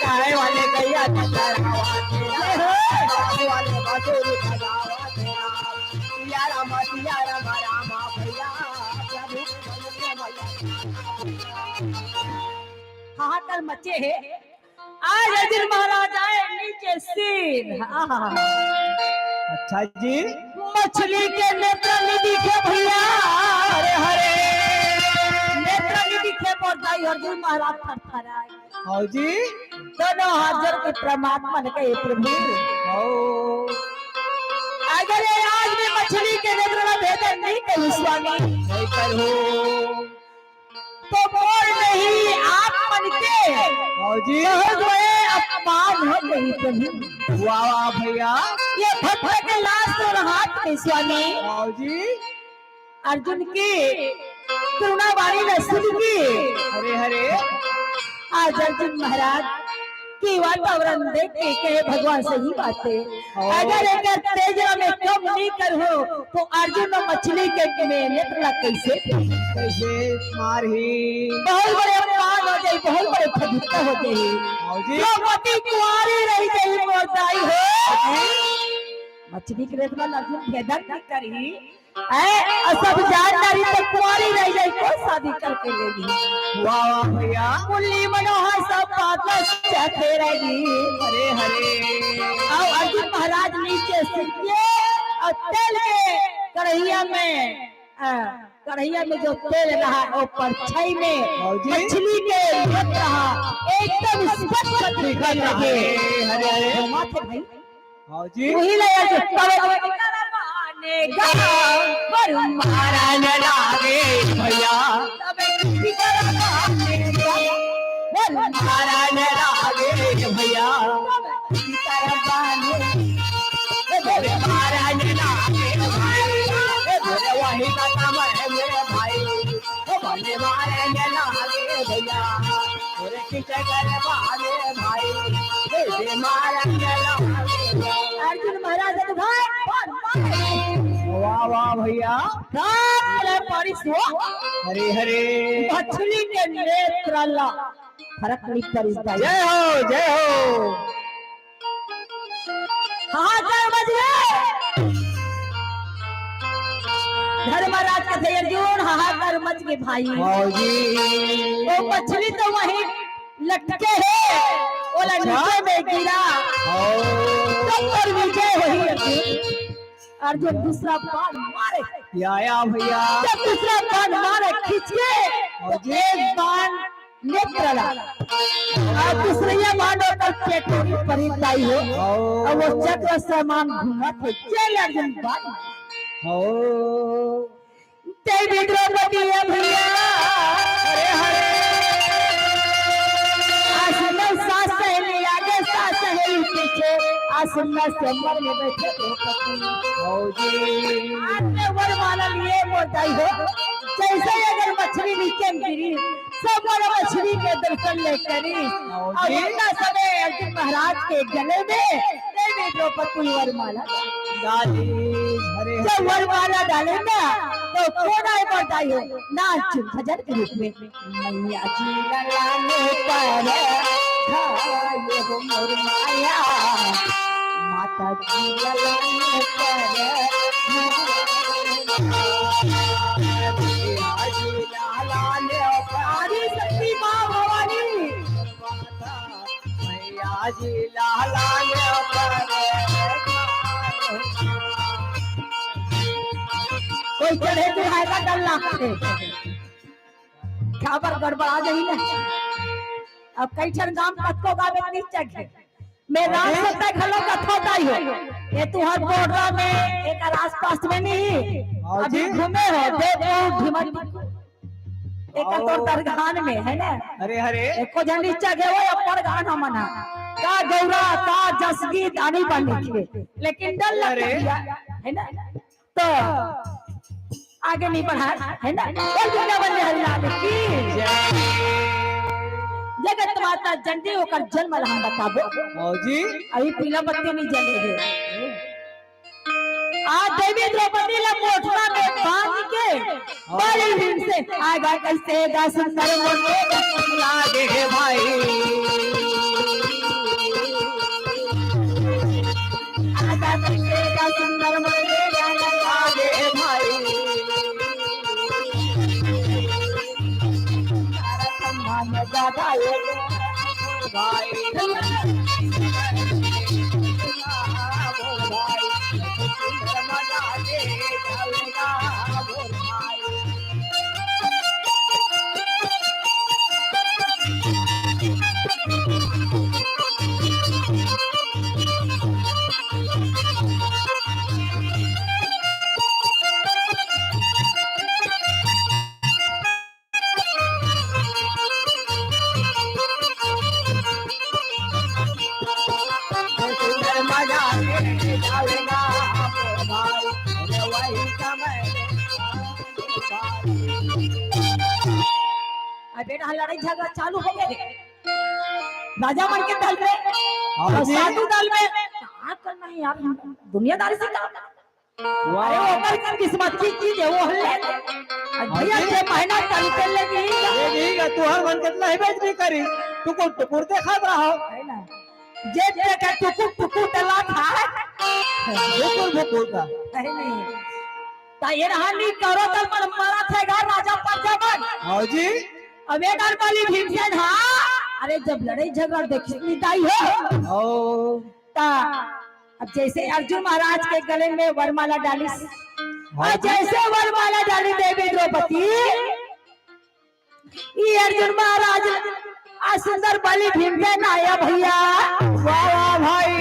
गाय वाले गैया चरावा तेरा, गाय वाले मधुर बजावा तेरा, सिया राम, सिया राम, राम भैया, प्रभु के भजन में मगन। हाहाकार मचे हे। आज अर्जुन महाराज आए नीचे सिर। आहा। अच्छा जी। मछली के नेत्र नहीं दिखे भैया। अरे हरे। नेत्र नहीं दिखे, मोर दाई अर्जुन महाराज थरथराए। हाँ जी। दोनों हाथ जोड़ के प्रणाम मन के, "हे प्रभु, हाँ। अगर ये आज भी मछली के नेत्र ला भेदन नहीं करूँ स्वामी, नहीं करूँ, तो मोर नहीं आप मन के हाँ जी। बहुत बड़े अपमान हो गई प्रभु।" वाह, वाह भैया। ये भक्त के लाश तो रहा थे स्वामी। हाँ जी। अर्जुन की करुणा वाणी न सुन के। हरे हरे। आज अर्जुन महाराज के वातावरण देख के कहे, "भगवान सही बात है, हाँ। अगर एकर तेज ला मैं कम नहीं करूँ तो अर्जुन अउ मछली के में नेत्र ला कैसे?" कैसे मारही? बहुत बड़े अपमान हो जाई, बहुत बड़े फजीहत हो जाई। हाँ जी। द्रौपदी कुंवारी रह जाई, मोर दाई हो। हाँ जी। मछली के नेत्र ला अर्जुन भेदन नहीं करही। ऐ, अउ सब जान डारी तो कुंवारी रह जाई, कोई शादी करके ले ली। वाह, वाह भैया। कुल्ली मनोहर सब पागल चाहते रही। हरे हरे। अउ अर्जुन महाराज नीचे सिर के अउ तेल के कढ़ैया में, अ, कढ़ैया में जो तेल रहा, वो परछाई में हाँ जी। मछली के नेत्र रहा, एकदम स्पष्ट दिखने लगे। हरे हरे। घुमा थे भाई। हाँ जी। वही ले आके तब माने गा, वरुण मारन लागे भैया। तब वरुण मारन लागे भैया। तब मारन लागे भाई। वही का काम है मेरे भाई। ओ बने मारे ने लागे भैया, तोरे की जगह मारे भाई, तोरे मारे ने लागे। अर्जुन महाराज के भाई, वाह, वाह भैया। राम रे परिस हो। हरे हरे। मछली के नेत्र ला फरक नहीं परिस भाई। जय हो, जय हो। हाहाकार मच गे। धर्मराज कथे अर्जुन, हाहाकार मच गे भाई। हाँ जी। वो मछली तो वहीं लटके हे, ओला अच्छा। नीचे में गिरा। हाँ। तो पर विजय वही अर्जुन। अर्जुन दूसरा बाण मारे। या, या भैया। जब दूसरा बाण मारे खींच के, हाँ तो जी। एक बाण नेत्र ला। अउ दूसरइया बाण ओकर पेट में परित दाई हो। हाँ। अउ वो चक्र समान घूमत हे, चल अर्जुन बाण। हाँ। जय भी द्रौपदी है भैया। हरे हरे। आस में सास सहेली, आगे सास सहेली, पीछे आस में स्वयंवर में बैठे द्रौपदी। हाँ जी। हाथ में वरमाला लिए मोर दाई हो। जैसे ही अगर मछली नीचे गिरी, सब मन मछली के दर्शन ले करी। हाँ अउ जी। उतना समय अर्जुन महाराज के गले में देवी द्रौपदी वरमाला। दादी, हरे जब वरमाला डाले ना, तो कोन आय मोर दाई हो, नाच भजन के रूप में। मैया जी ललाने पर धाये हो मोर माया, माता जी ललाने पर मैया जी ललाने पर आदि शक्ति माँ भवानी। मैया जी लहलाने पर कोई चढ़े चढ़ाए का डर लागथे। काबर गड़बड़ा जाही ना। अब कई ठन गांव कतको गावे नहीं चढ़े। मैं राम सत्ता घलो कथा दाई हो। ये तुहर बोर्डा में, एक आसपास में नहीं। हाँ अभी जी। घूमे हो, देवपुर, ढिमत। एकर तोर दरगान में, है ना? अरे, अरे। एको झन नीचा गे, वो अपन गान हमन हा। का गौरा, का जसगी, दानी बन लिखे। लेकिन डर लगता अरे। है, है ना? आगे नहीं बढ़ा, है ना? बोल वृंदावन बिहारी लाल की। जगत माता जल्दी ओकर जन्म ला हम बताबो। हाँ जी। अभी पीला बत्ती नहीं जले हे। आ देवी द्रौपदी ला मोटरा में बांध के बलि भीमसेन आगा कैसे गा सुंदर मोटे लागे हे भाई। आगा कैसे गा सुंदर मोटे लागे हे भाई। अबे ना लड़ाई झगड़ा चालू हो गया रे। राजा मन के दल में हाँ और जी। साधु दल में। का करना है यार, दुनियादारी से काम। वाह। अरे ओकर किस्मत की चीज है, वो हल्ले। अब भैया हाँ जी। छह महीना चलते ले नहीं ये नहीं गा, तू हर मन कितना ही बेइज्जती करी, तू को टुकुर देखत रहो। है ना? जे देखे टुकुर टुकुर तला था। भुकुर भुकुर का। है नहीं। ता ये रहा नहीं करो दल पर मरा थे गा राजा प्रजा मन। हाँ जी। अब ये डर बलि भीमसेन हाँ। अरे जब लड़ाई झगड़ा देखी नहीं ताई हो। ओ। ता अब जैसे अर्जुन महाराज के गले में वरमाला डालिस, हाँ और जी। जैसे वरमाला डाली देवी द्रौपदी, ई अर्जुन महाराज आ सुंदर बलि भीमसेन आया भैया। वाह, वाह भाई।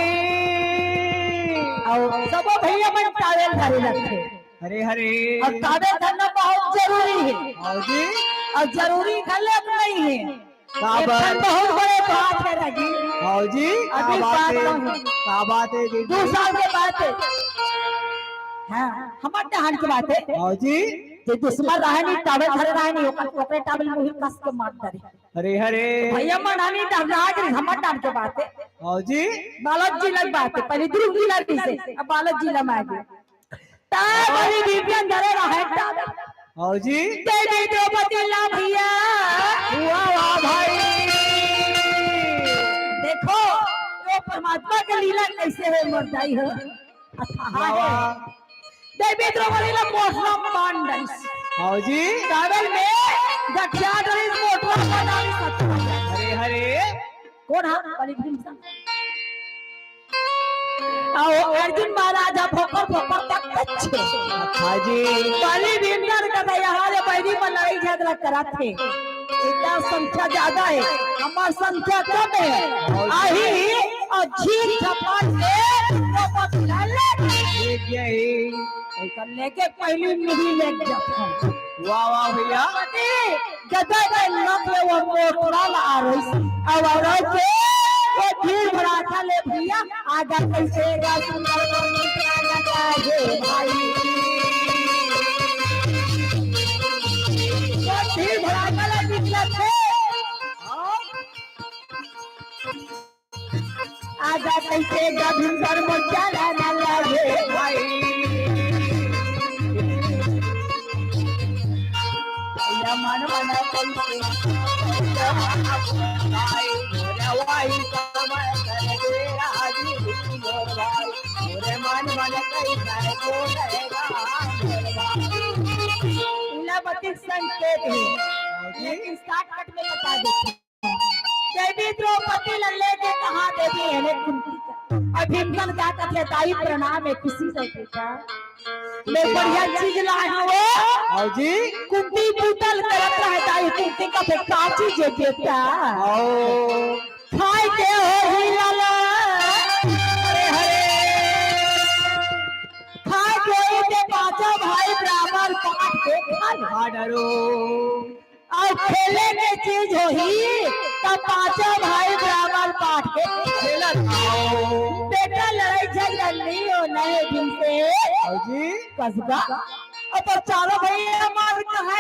और सबो भैया मन टावेल धरे रखे। अरे, अरे। और टावेल धरना बहुत जरूरी है। हाँ जी। और जरूरी गलत नहीं है। काबर? एक ठन बहुत बड़े बात है राजी। हाँ जी, अभी का बात बात है? नहीं। का बात है जी? दो साल के बात है। हाँ, हमारे टहन की बात है। हाँ जी। जे दुश्मन रहे नहीं, टावेल धरे रहे नहीं, ओकर, ओकरे टावेल मुही कस के मार डारे। अरे, अरे। भैया मन हनी डरना आज हमर डर के बात है। हाँ जी। बालोद जिला की बात है, पहले दुर्ग जिला रहिसे, अब बालोद जिला में आ गए। ता बलि भीमसेन धरे रहे ता। हाँ जी। देवी द्रौपदी ला भैया। वाह, वाह भाई। देखो, वो परमात्मा के लीला कैसे है, मर जाई हो। अथाह वाह, है। वाह। देवी द्रौपदी ला मोटरा बांध डारिस। हाँ जी। टावेल में गठिया डारिस, मोटरा बांध डारिस। अरे, अरे। कौन हा? बलि भीमसेन। अउ अर्जुन महाराज ह फोकर फोकर तक तच्छे। हाँ जी। बलि भीमसेन का यहाँ ले बैरी में लड़ाई झगड़ा करत हे। इनका संख्या ज्यादा है, हमार संख्या कम है। हाँ जी। आही अउ झीर झपाट के द्रौपदी ला ले। ले गए। एकर लेके पहली मिही ले जात हे। वाह, वाह भैया। पति गदा के नक ले वो मोटरा ला आ रही। अब औरत के वो भीड़ भड़ाका ले भैया, आगा कैसे गा सुंदर को मोटरा लगा दे भाई। वो भीड़ भड़ाका ले निकलत हे। आजा कैसे गभिन सर मोर चला ना लागे भाई। या मन मन कैसे भाई, मोरे वाही समय कर दे राजी मोर भाई, मोरे मन मन कैसे को रहेगा मोर भाई। इला बत्तीस संकेत है, लेकिन shortcut में बता देते हैं। देवी द्रौपदी ला लेके कहाँ देवी है ने कुंती का। अउ भीमसेन का कथे, "दाई प्रणाम है, खुशी से बेटा।" मैं बढ़िया चीज लाए हूँ वो। हाँ जी। कुंती पूतल करत रहे, दाई कुंती का फेर का चीज है बेटा? हाँ। खाए के हो ही लाला। अरे हरे। खाए के हो ही ते पांचों भाई बराबर बांट के खा लो। खा डरो। अउ खेले के चीज होही, त पांचों भाई बराबर बांट के खेलत आओ। बेटा लड़ाई झगड़ा नहीं होना है दिन से। हाँ जी। कसबा। अब तो चारों भैया मार कहा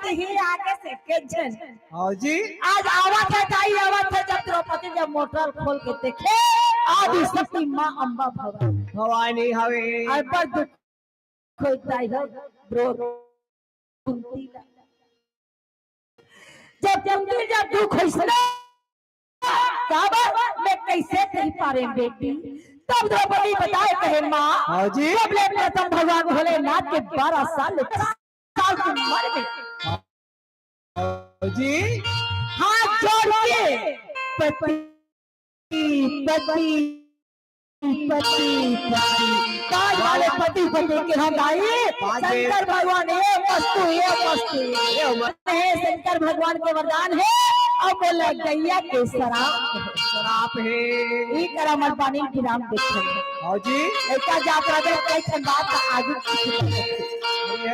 ही आगे से के झन। हाँ जी। आज आवत हे दाई, आवत हे, जब द्रौपदी जब मोटर खोल के देखे, आदि शक्ति माँ अम्बा भवानी। भवानी हवे। और बड़ दुख होता है द्रौ-, कुंती ला। जब कुंती जब दुख होइस ना, काबर मैं कैसे कही पारे बेटी, तब द्रौपदी बताए कहे माँ, हाँ जी। जब ले प्रथम भगवान भोलेनाथ के बारह साल, साल की उम्र में हाँ जी। हाथ जोड़ के पति, पति, पति, पति, काज वाले पति, पति के हम भाई, बाजे। शंकर भगवान, ये मस्तु, ये मस्तु, ये मस्तु। हे शंकर भगवान के वरदान हे, अब बोला गैया के सराप। सराप हे। ई करा मत बानी विराम देखे। हाँ जी। ऐसा जात रहे, कई ठन बात आगे।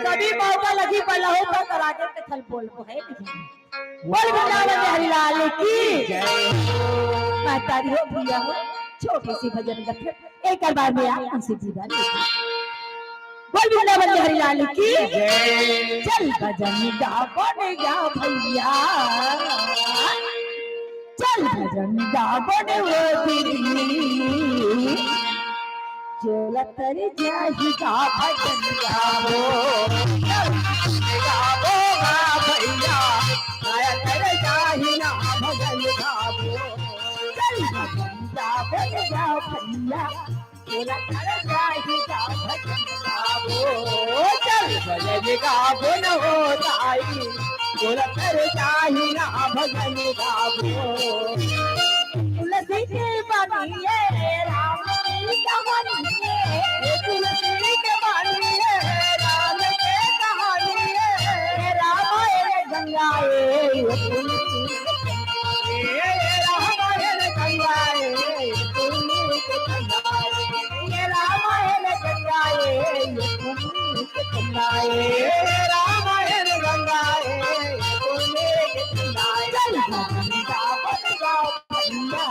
कभी मौका लगी, बल्ला हो तो आगे के थल बोल को है। बोल वृंदावन बिहारी लाल की जय। महतारी हो भैया हो, छोटी सी भजन गठन एक बार में आप उनसे जीवन लेते। बोल वृंदावन बिहारी लाल की जय। चल भजन गावन गा भैया, चल भजन गावन वो दीदी। चोला तर जाही गा भजन गावो, गावो गा भैया, काया तर जाही ना भजन गावो। चल भजन गावो गा भैया, चोला तर जाही गा भजन गावो। चल भजन गावो न हो दाई, चोला तर जाही ना भजन गावो। तुलसी के बनिए राम की कहानी है, तुलसी के बनिए राम के कहानी है। रामायण गंगा ए, तुलसी के, रामायण गंगा ए, तुलसी के गंगा ए, रामायण गंगा ए, तुलसी के गंगा ए, रामायण गंगा ए, तुलसी के गंगा ए। चल गंगा बन जाओ गंगा।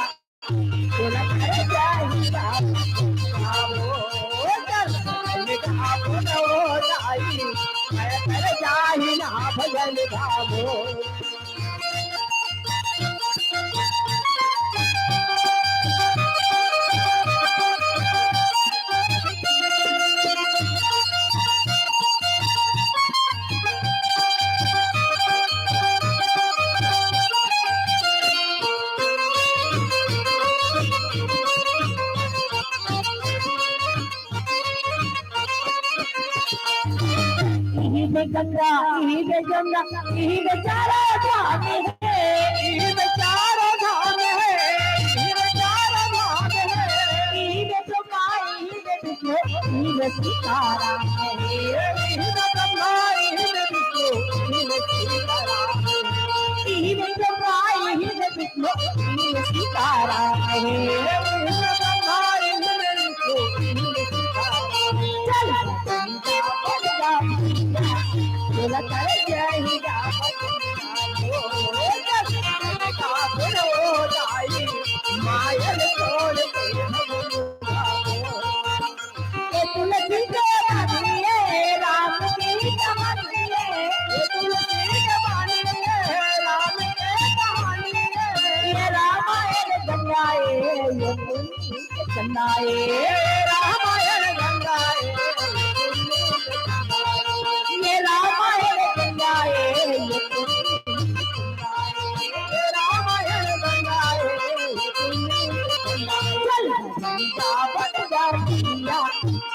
इही में गंगा, इही में जमुना, इही में चारों धाम हे। इही में चारों धाम हे, इही में चारों धाम हे। इही में ब्रह्मा, इही में विष्णु, इही में सीताराम हे। इही में ब्रह्मा, इही में विष्णु, इही में सीताराम हे। इही में ब्रह्मा, इही में विष्णु, इही में सीताराम हे। इही में ब्रह्मा, इही में विष्णु, इही में सीताराम हे। चल, चल, चल, चल, चल, चल, चल, चल, मायल छोड़ के हम ये तुलसी के बानी है, राम की कहानी है। ये तुलसी के बानी है, राम की कहानी है। ये रामायण गंगा है, ये तुलसी के चंदा है। ये रामायण गंगा है, ये तुलसी के चंदा है। ये रामायण गंगा है, ये तुलसी के चंदा है। ये रामायण गंगा है, ये तुलसी के चंदा है। चल गंगा बन जा गंगा।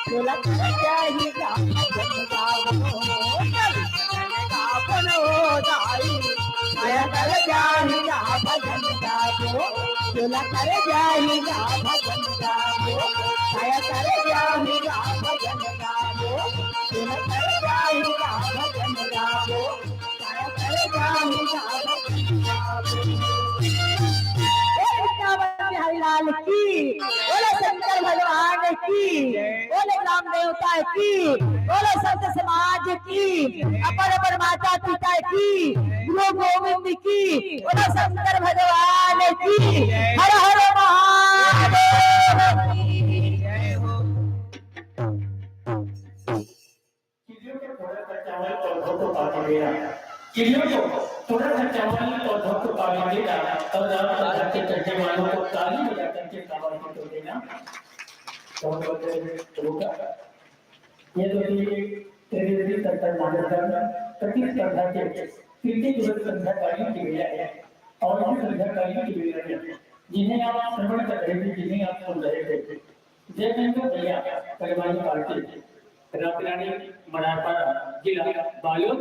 तोला कर जाही गा भजन गावो, चल गावन हो दाई। माया कर जाही गा भजन गावो, तोला कर जाही गा भजन गावो। माया कर जाही गा भजन गावो, तोला कर जाही गा भजन गावो। बोलो वृंदावन बिहारी लाल की, बोलो शंकर भगवान की, बोलो ग्राम देवता की, बोलो संत समाज की, अपर अपर माता पिता की, गुरु गोविंद की, बोलो शंकर भगवान की। हर हर महादेव। को पानी देना। चिड़ियों को थोड़ा सा चावल और धूप को पानी देना और रात को घर के चढ़ने वालों को ताली बजा करके कावड़ को तो देना। बहुत बहुत शुरू का ये तो थी त्रिवेदी संकट मानस धर्म प्रतिस्पर्धा के तृतीय दिवस संध्याकालीन की वेला है। और इस संध्याकालीन की वेला में जिन्हें आप श्रवण कर रहे थे, जिन्हें आप सुन रहे थे, जय गंगा भैया, कलवानी पार्टी, रातरानी मनारपाड़ा, जिला बालोद।